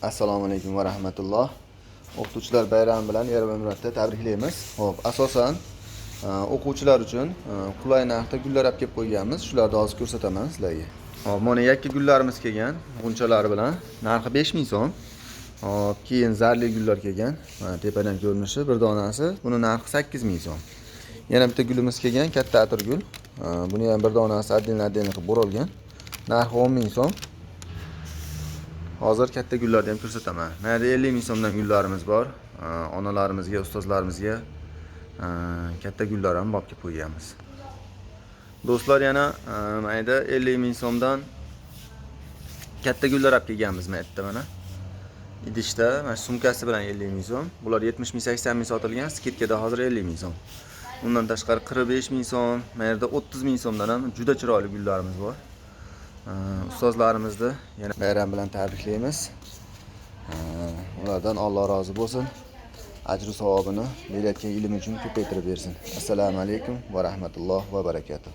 Assalomu alaykum va rahmatulloh. O'qituvchilar bayrami bilan yana bir marta tabriklaymiz. Xo'p, asosan o'quvchilar uchun qulay narxda gullar olib kelib qo'yganmiz. Shularni hozir ko'rsataman sizlarga. Xo'p, mana yakka gullarimiz kelgan, g'unchalari bilan. Narxi 5000 so'm. Xo'p, keyin zarli gullar kelgan. Mana tepadan ko'rinishi bir donasi. Buni narxi 8000 so'm. Yana bitta gulimiz kelgan, katta atirgul. Buni ham bir donasi отдельно-отдельно qilib o'ralgan. Narxi 10 000 so'm. Hozir katta gullarni ham ko'rsataman. Mana yerda 50 ming so'mdan gullarimiz bor. Onalarimizga, ustozlarimizga katta gullar ham olib kelib qo'yganmiz. Do'stlar, yana mana yerda 50 ming so'mdan katta gullar olib kelganmiz mana yerda mana. Idishda, mana shu sumkasi bilan 50 ming so'm. Bular 70 ming, 80 ming sotilgan, скидка da hozir 50 ming so'm. Undan tashqari 45 ming so'm, mana yerda 30 ming so'mdan ham juda chiroyli gullarimiz bor. Ustozlarimizni yana bayram bilan tabriklaymiz. Ulardan Alloh rozi bo'lsin. Ajru savobini berayotgan ilmi uchun ko'paytirib bersin. Assalomu alaykum va rahmatulloh va barakatuh.